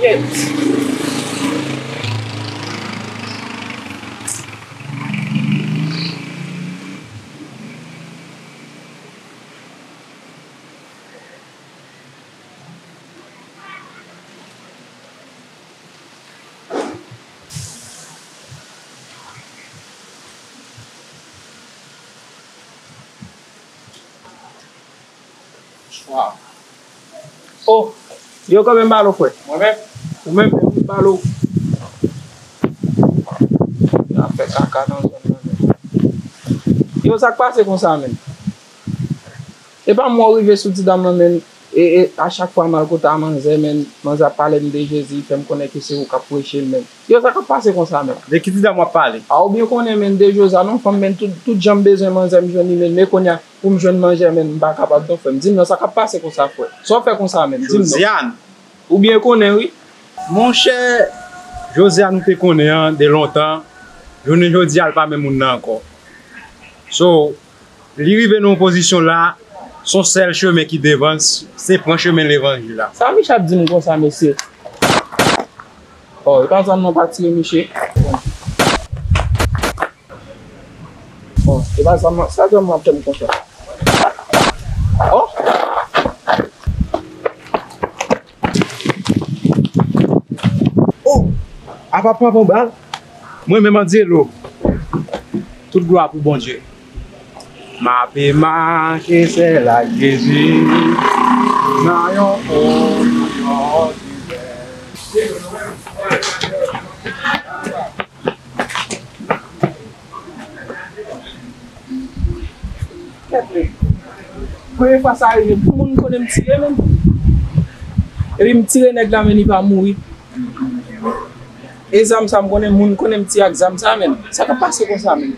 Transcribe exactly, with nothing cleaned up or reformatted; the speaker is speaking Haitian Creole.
Kèt. Waw. Oh, yo kanmenm balo, frè. Mwen menm? Ou menm, menm, balo. N ap fè kaka nan zòn nan, menm. Yo, sa k pase konsa, menm? E pa mwen w rive sou ti dam nan, menm. E, e, a chak fwa m al kote a manzè, menm, manzè ap pale m de Jezi, fè m konnen ke se ou k ap preche l, menm. Yo, sa k ap pase konsa, menm? De ki ti dam w ap pale? A, ou byen konnen, menm, de Jozan, non, fanm, menm, tout, tout jan m bezwen manzè, m jwenn li, menm, men kounye a, pou m jwenn manzè, menm, m pa kapab, non, frè m. Di m non, sa k ap pase konsa, frè? Sa w fè konsa, menm? Di m non. Josiane. Ou byen konnen, wi. Monchè, Josiane, ou te konnen an de lontan, jounen jodi a, l pa menm moun nan ankò. So, li rive nan yon pozisyon la, se yon sèl chemen ki devan l, se pran chemen levanjil la. Sa Miche ap di m konsa, mesye? Oh, e pa zam nan pa tire Miche. Oh, e pa zam nan, sa zam nan ap fè m konsa? Oh! Oh! Apa pran pran bal? Mwen menm Angelo. Tout glwa pou Bondye. M ape mache sèl ak Jezi nan yon konbinezon divès. Kèt, men. Premye fwa sa rive m, pou moun konnen m tire, menm. Epi m tire nèg la, men li pa mouri. E zam sa, m konnen moun konnen m tire ak zam sa, menm. Sa k ap pase konsa, menm?